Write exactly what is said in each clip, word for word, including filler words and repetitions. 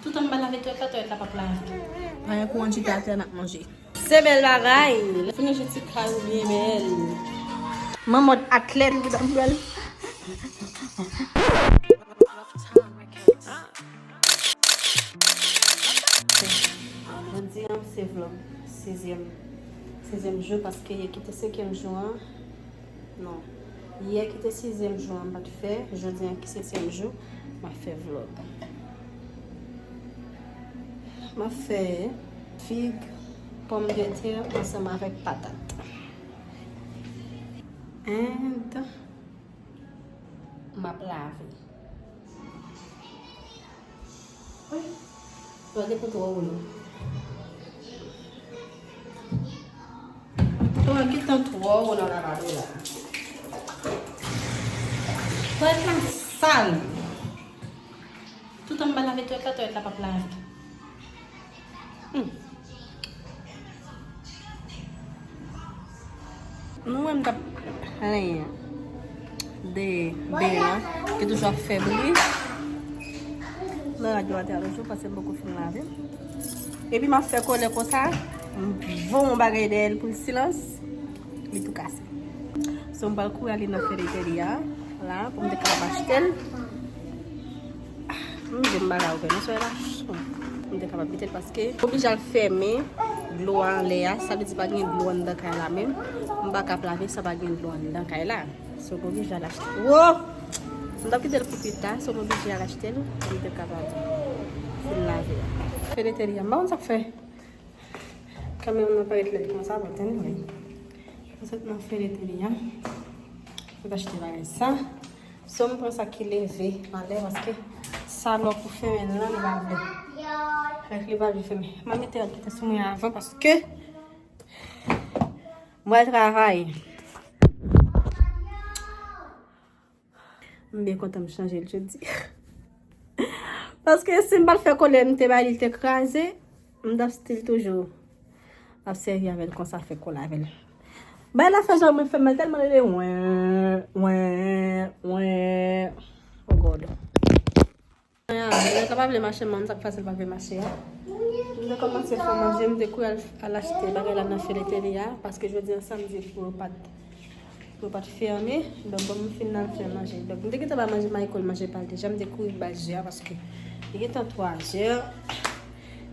Toutan m pa lave twalèt la, twalèt la p ap lave. Payen kou an chita atè n ap manje. Se bèl bagay. Lè fini je ti kay ou byen bèl. Manmòt atlèt ou dan bèl. Jodi an se vlòg sizyèm, sizyèm jou paske yè ki te senkyèm jou an. Non. Yè ki te sizyèm jou an, m pa t fè. Jodi an ki setyèm jou, m ap fè vlòg. M ap fè fig, pòmdetè ansanm avèk patat. And m ap lave. Wi. Twalèt la twò wo non. Twalèt la gentan twò wo nan lavabo la. Twalèt la sal. Toutan m pa lave twalèt la, twalèt la p ap lave. Hmm. Nou wè m t ap plenyen de beny lan ki toujou ap fè bri nan radyo a toujou paske m poko fin lave. Epi m ap fè kòlè konsa, m voye yon bagay dèyè l pou l silans, li tou kase. So m pral kouri ale nan Fenetèri a la pou m te kapab achte l. M di m bagay ouvè nan soyè la. M te kapab kite l paske oblije al fèmen dlo a anlè a. Sa vle di pa gen dlo anndan kay la menm. M pa ka ap lave san pa gen dlo anndan kay la. So m oblije al achte. Wo! M t ap kite l pou pita. So m oblije al achte l pou m te kapab fin lave a. Fenetèri a. M pa konn sa k fè. Kanmenm nan parèt lèd konsa, but anyway. Mwen sot nan Fenetèri a. Mwen achte bagay sa. So m pran sa ki leve anlè paske sa lè w pou fèmen l lan li pa vle. Avèk li pa vle fèmen. M a mete al kite sou mwen avan paske mwen al travay. M byen kontan m chanje l jodi. Paske si m pa t fè kòlè m te bay li, li te kraze, m t ap still toujou ap sèvi avè l konsa, fè kòlè avè l. Bay la fè jan mwen fè m tèlman rele wen, wen, wen. Oh God. Wen a, lè l pa vle mache, man, sa k fè l pa vle mache a. M te kòmanse fè manje, m te kouri al, al achte bagay la nan Fenetèri a, paske jodi a samdi pou yo pa t Yo pa t fèmen, donk bon, m fin nan fè manje. Donk m te gentan ba manje Michael manje pa l deja, m te kouri ba l je a paske li gentan twa zè.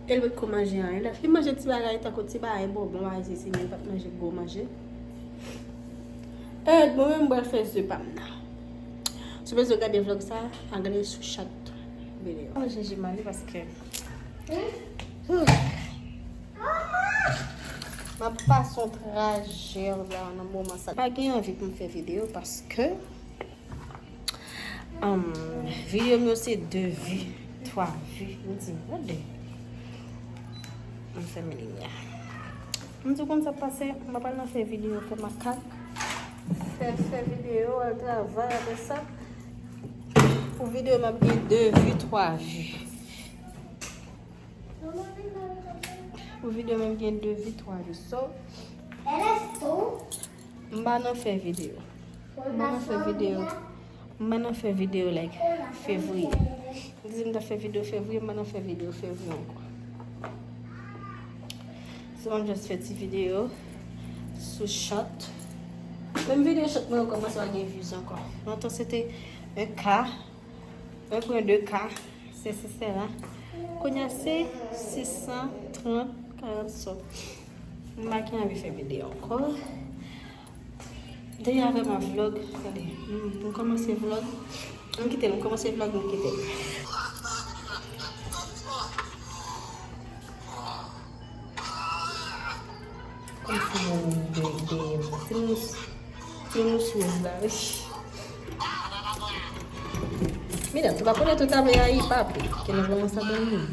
E l potko manje anyen. Li manje ti bagay tankou ti bagay bonbon, bagay sesi, men li pa t manje gwo manje. E bon, mwen m pral fè ze pa m nan. Si w bezwen gade vlòg sa, al gade sou chat videyo. Manje je m ale paske M ap pase yon trajè la nan moman sa. Pa gen anvi pou m fè videyo paske, um, videyo m yo se de vi, twa vi. M di, gade. M fèmen limyè. M di, konn sa k pase, m pa pral nan fè videyo, fè makak. Fè, fè videyo, al travay, apre sa, pou videyo m ap gen de vi, twa vi. Pou videyo menm gen de vi, twa vi. So, m pa nan fè videyo. M pa nan fè videyo. M pa nan fè videyo like fevriye. M te di m ta fè videyo fevriye, m pa nan fè videyo fevriye ankò. So, m ap just fè ti videyo sou short. Menm videyo short mwen yo kòmanse pa gen views ankò. Lontan se te en K. Mwen pran de K, sesi sela. Kounye a se sis san trant, karant so. M pa gen anvi fè videyo ankò. Deja vrèman vlòg, gade, m, m kòmanse vlòg, m kite l, m kòmanse vlòg, m kite l. Kòmsi mwen menm de, de, de, ti mous, ti mous woz la, wi. Medam, se pa konnen tout ame a yi papi, ke nan moman sa ban nou.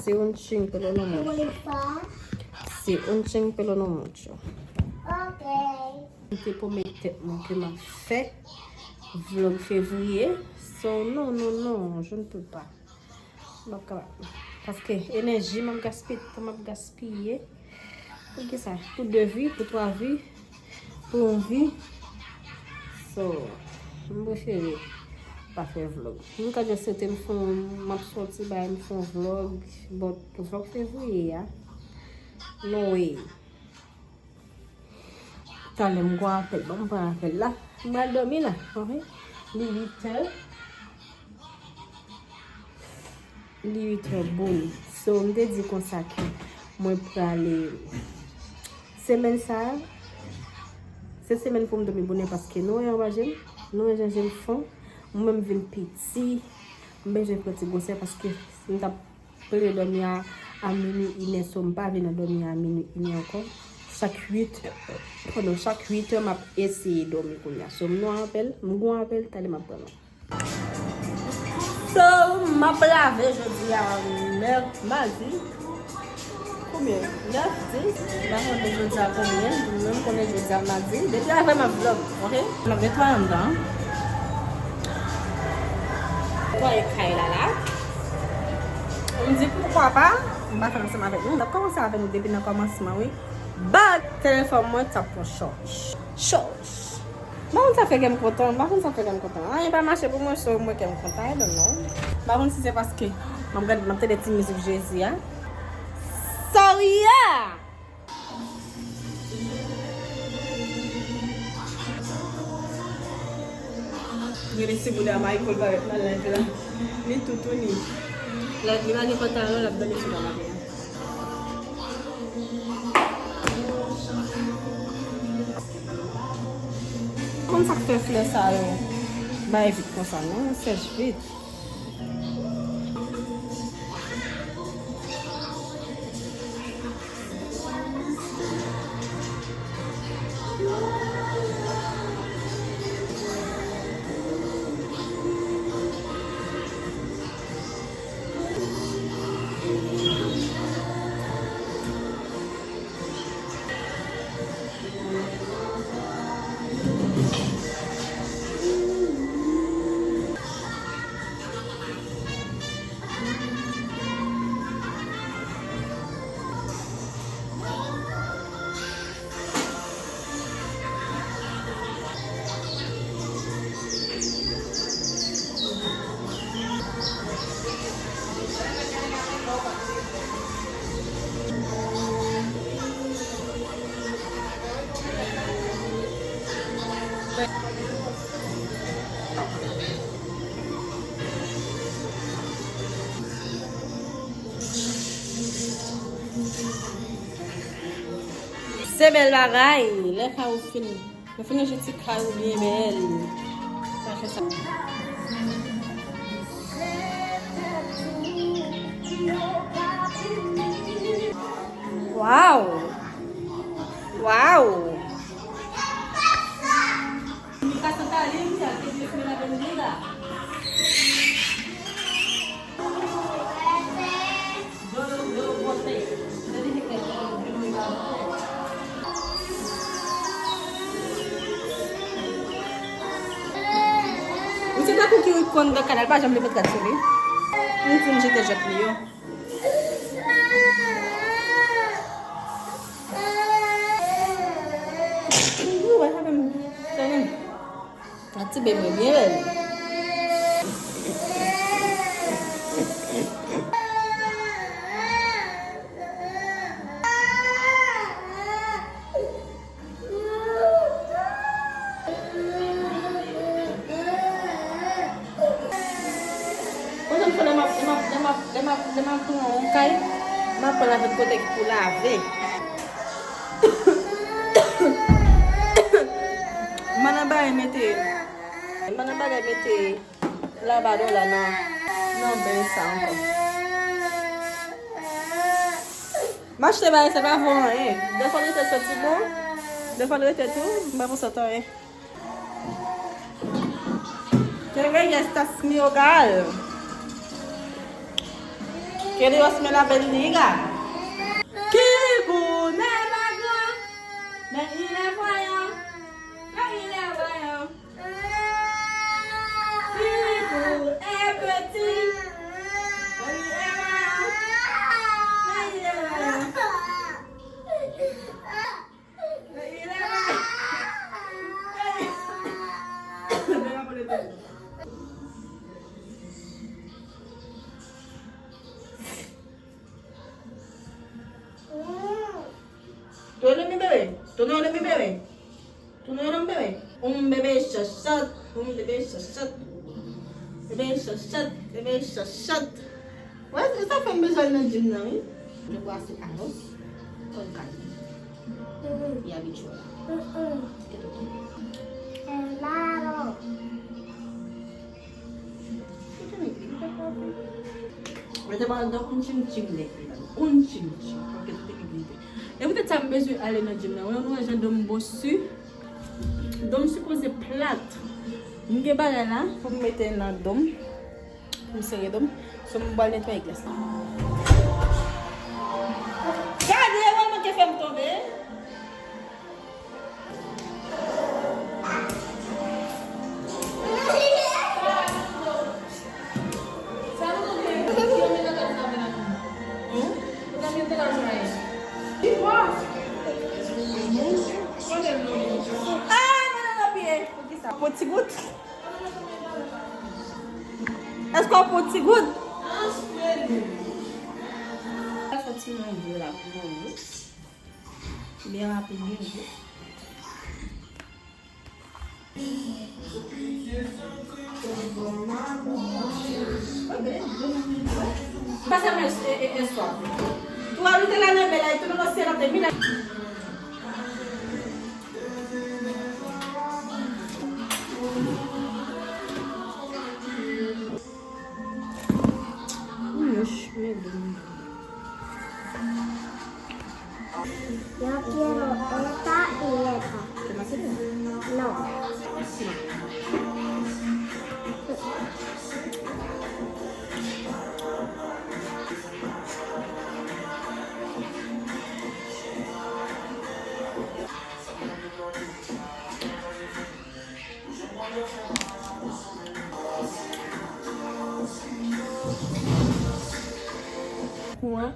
Se un cinco lo no mucho. Se un cinco lo no mucho. Ok. M te pwomèt tèt mwen ke m ap fè vlòg fevriye. So, non, non, non, je ne peux pas. M p ap kapab. Paske enèji m ap gaspiye, tan m ap gaspiye. Pou kisa? Pou de vi, pou twa vi. Pou anvi. So, m prefere pa fè vlog. M ka just rete m fè yon, m ap soti bay m fè yon vlog, but vlog fevriye a, no way. Talè m gon apèl, ban m pran apèl la. M pral dòmi la, ok? Li uit è. Li uit è boul. So, m te di konsa ke mwen prale semèn sa a, se semèn pou m dòmi bonè paske nou wè anba je m, nou wè jan je m fon, mwen menm vin piti, m bezwen pran ti gwosè paske si m t ap prale dòmi a, a minui inè, so m pa vle nan dòmi a minui inè ankò. Chak uit, pardon, chak uit è m ap eseye dòmi kounye a. So m nan apèl, m gon apèl, talè m ap pran l. So, m ap lave jodi a, mèk-, madi. Konbyen? Nèf, dis? M pa konnen jodi a konbyen, m menm konnen jodi a madi. Depi lave m ap vlog, ok? M ap netwaye anndan. Netwaye kay la la. M di poukwa pa, m pa fè ansanm avèk nou. M t ap kòmanse avè nou depi nan kòmansman, wi. But, telefòn mwen t ap pran chòch. Chòch. M pa konn sa fè kè m kontan, m pa konn sa fè kè m kontan. Anyen pa mache pou mwen, so mwen kè m kontan, I don't know. M pa konn si se paske m ap gad, m ap tande ti mizik Jezi a. So, yeah! Gade si bouda Michael parèt nan live la. Li toutouni. Live li pa gen pantalon, l ap dòmi sou kanape a. Konn sa k fè flè sa yo bay vit konsa, non? Sèch vit. Se bèl bagay, lè kay ou fin, ou fin ranje ti kay ou byen bèl. Sa fè sa. Wow! Wow! Misye tankou ki konn nan kanal, pa janm leve tèt sou li. Li fin jete jwèt li yo. Ou wè sa menm. Tande. Ak ti bebe byen bèl. Konsa m fè lè m ap, lè m ap, lè m ap, lè m ap, lè m ap, lè m ap pran yon kay, m ap pran l avèk kote ki pou lave. M ann bagay mete, m ann bagay mete lavado la nan, nan beny sa ankò. M achte bagay, sa pa vo anyen. Defwa l rete soti bon, defwa l rete tou, m pa pou sot anyen. Que reyes mi hogar. Que Dios me la bendiga. Kikou n'est pas grand, mais il est voyant. Mais il est voyant. Kikou est petit, mais il est voyant. Mais il est voyant. Mais il est voyant. Tounen non bebe. Un bebe chachot, un bebe chachot. Bebe chachot, bebe chachot. Wè, se sa fè m bezwen al nan gym nan, wi. Le bras se anos, con carne. Y abitye. Ke to ke. Mete pa nan un chim chim nèg li la. Un chim chim. Ok, tout ekip li. E poutèt sa m bezwen ale nan gym nan. Wè, nou wè jan dom bòsi. Dom sipoze plat. M gen bagay la pou m mete nan dom. Pou m sere dom. So m pral netwaye glas la. Gade, wè l manke fè m tonbe. Ah, non, non, non, pye. Poukisa? Pou ti gout. Èske w pou ti gout? Èske w ti manje la pou mwen? Byen rapid, byen vit. Pase mwen e, e, e swa. Tou ajoute la nan bel ay, tou nou se nan te mil. Mouch, men bon. Yo quiero esta y esta. No. Kou an.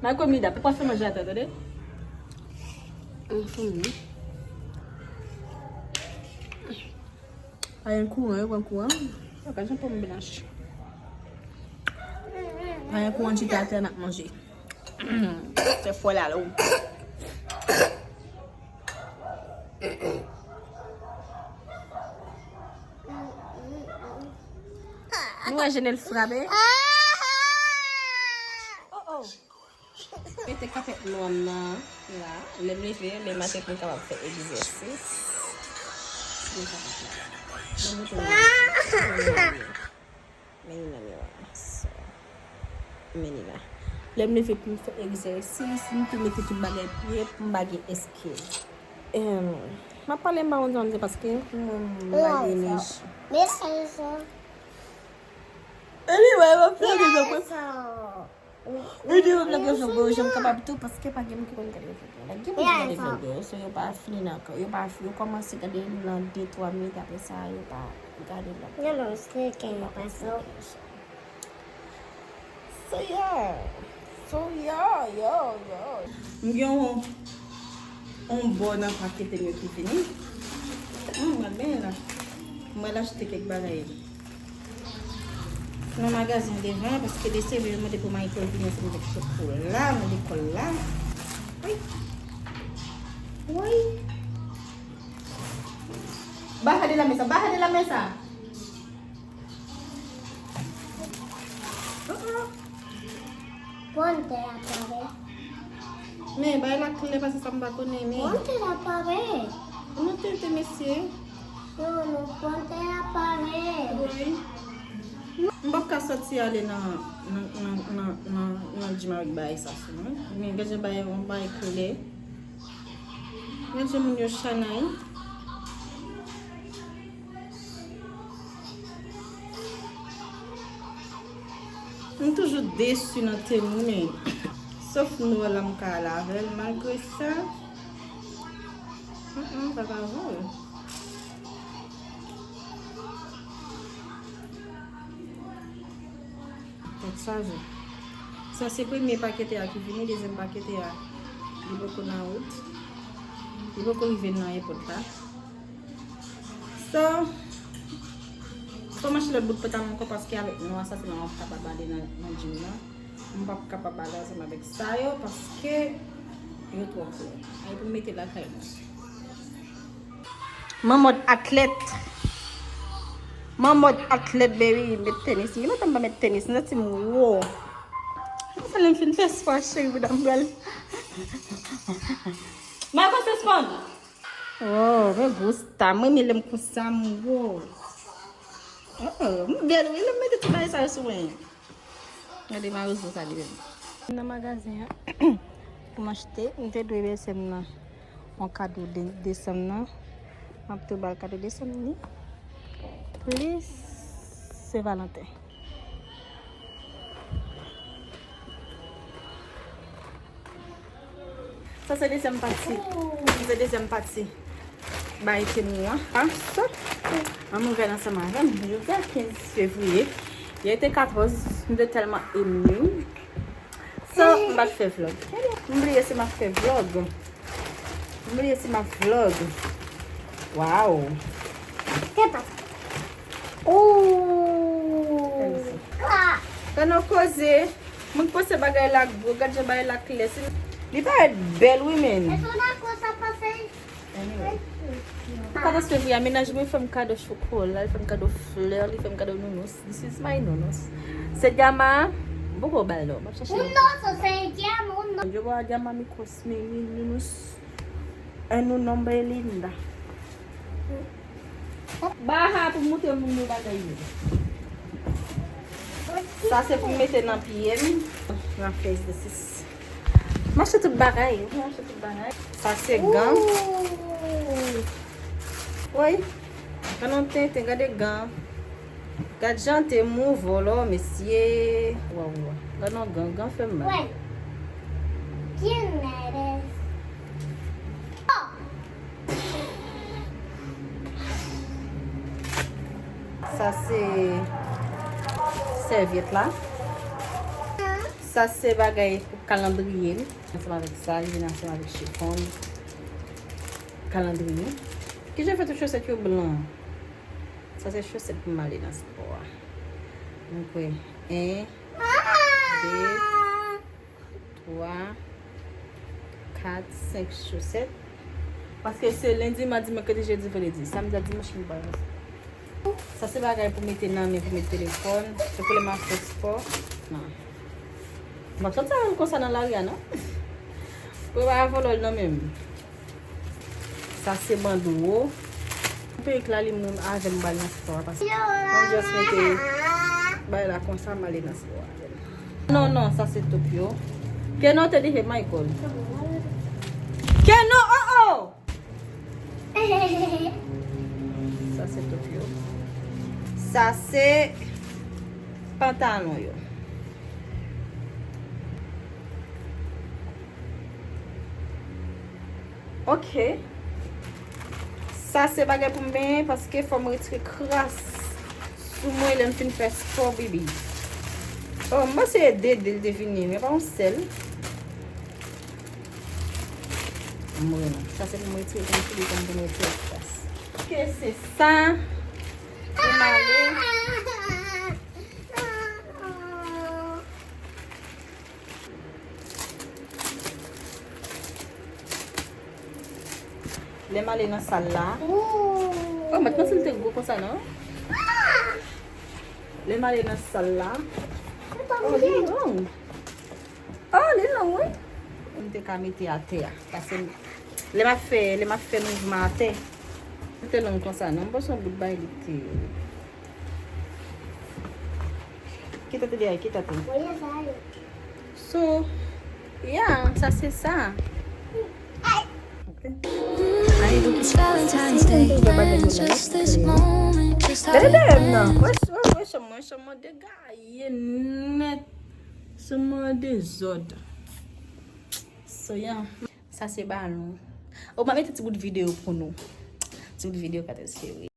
Makomida, pa fè manje atò, tande? Anfen, wi. Pa gen kouran, yo pran kouran. Yo pa jan pòm blanch. Pa gen kouran, chita atè n ap manje. Se fò la, lou. Nou wè Jenel frape. Oh, oh. Mete kapèt nwa m nan la. Lè m leve, lè maten pou m kapab fè egzèsis. Mwen mete Men li nan miwa. So, men li la. Lè m leve pou m fè egzèsis, m tou mete tout bagay pye pou m pa gen eskiz. Em, m ap pale m pa konn sa m di paske m, m pa gen enerji. Anyway, m ap fè egzèsis. Videyo m nan gen vlog yo, jan m kapab tou, paske pa gen moun ki konn gade vlog yo. Like, gen moun ki gade vlog yo, so yo pa fini nan, yo pa, yo kòmanse gade nan de, twa minit, apre sa, yo pa gade lòt. Non, non, se ke yo pa fini. So, yeah. So, yeah, yo, yo. M gen yon, yon bò nan pakete m yo ki fini. Hmm, gad byen la. Mwen al achte kèk bagay. Nan magazen devan, paske de seve yo mande pou Michael vini ansanm avèk chokola nan lekòl la. Wi. Wi. Baja de la mesa, baja de la mesa. Uh-uh. Ponte la pared. Men, bay la kle paske sa m pa konnen, men. Ponte la pared. Nou tenten, mesye. Non, non, ponte la pared. Wi. M p ap ka sòti ale nan, nan, nan, nan, nan, nan gym avèk bagay sa sou mwen. Men, gad jan bagay, yon bagay kle. Gad jan moun yo chanay. M toujou desi nan Temu, men sof Noel la m ka al avè l, malgre sa, mm, mm, pa ka jwe. Tèt chaje. Sa se premye pakete a ki vini, dezyèm pakete a, li poko nan wout. Li poko rive nan èpòt la. So, fò m achte lòt bout pantalon ankò paske avèk nwa sa se la m ap kapab ale nan, nan gym nan. M p ap kapab ale ansanm avèk sa yo paske Yo twò klè. Ay pou m mete lakay mwen. Manmòt atlèt. Manmòt atlèt, baby. Met tenis. Gen lontan m pa met tenis. M santi m wo. Mwen fè lè m fin fè spò, cheri, bouda m pral. Mwen konn fè spò. Oh, me gusta. Mwen renmen lè m konsa, m wo. Oh, m bèl, wi, lè m mete tout bagay sa yo sou mwen. Gade mawozo sa li menm. Nan magazen an pou m achte, m te dwe bèlsè m nan yon kado de desanm nan. M ap tou ba l kado desanm ni plis Sen Valanten. Sa se dezyèm pati. Sa se dezyèm pati. Bay Temu an. An, sa. An m ouvè l ansanm avè m. Jodi a kenz fevriye. Yè te katòz. M te tèlman emu. So, m pa t fè vlog. M bliye si m ap fè vlog. M bliye si m ap vlog. Waw. Ooh. Gad yon koze. Mwen k panse bagay la gwo, gad jan bagay la klè. Li parèt bèl wi, men. Anyway. Katòz fevriye a, mennaj mwen fè m kado chokola, li fè m kado flè, li fè m kado nounous. This is my nounous. Se dyama, m poko ba l non, m ap chache. Un oso, se dyama, un oso. Yo ba dyama mi kos, mi, mi nounous. En un hombre linda. Baha pou montre moun yo bagay yo. Sa se pou m mete nan pye m. Nan face de sis. M achte tout bagay, m achte tout bagay. Sa se gan. Ooh. Woy, gade yon tenten, gade gan. Gad jan Temu vòlò, mesye. Waw, waw. Gad yon gan, gan fè m mal. Wè. Bien nervous. Oh. Sa se sèvyèt la. Sa se bagay pou kalandriye. Ansanm avèk sa, li vin ansanm avèk chifon. Kalandriye. Kijan fè tout chosèt yo blan? Sa se chosèt pou m ale nan spò a. Mwen kwè. En, de, twa, kat, senk chosèt. Paske se lendi, madi, mèkredi, jedi, vandredi. Samdi a dimanch, m pa. Sa se bagay pou mete nan men, pou mete telefòn. Se pou lè m ap fè spò. Non. M ap sòti avè l konsa nan lari a, non? Pou pa vòlò l nan men m. Sa se bando. Perik la li moun avè m bal nan spò a paske m just mete bay la konsa m ale nan spò a. Non, non, sa se top yo. Keno te di he Michael. Keno, oh, oh! Sa se top yo. Sa se pantalon yo. Ok. Sa se bagay pou m benyen paske fò m retire kras sou mwen lè m fin fè spò, baby. Oh, m panse e de de l te vini, men pa yon sèl. Mwen, sa se pou m retire kòm si li konn pou m retire kras. Ok, se sa. Pou m ale. Lè m ale nan sal la. Oh, m pa t panse l te gwo konsa, non. Lè m ale nan sal la. Oh, li long. Oh, li long, wi. M te ka mete atè a. Paske lè m ap fè, lè m ap fè mouvman atè, li te long konsa, non. M panse yon bout bagay li te. Kita te dèyè, kita te. So, yeah, sa se sa. Ok. It's Valentine's Day, and just this moment, just how it ends. Wè, wè, wè, chanm mwen, chanm mwen degaye nèt. Chanm mwen dezòd. So, yeah. Sa se balon. O, m ap mete ti bout videyo pou nou. Ti bout videyo katòz fevriye.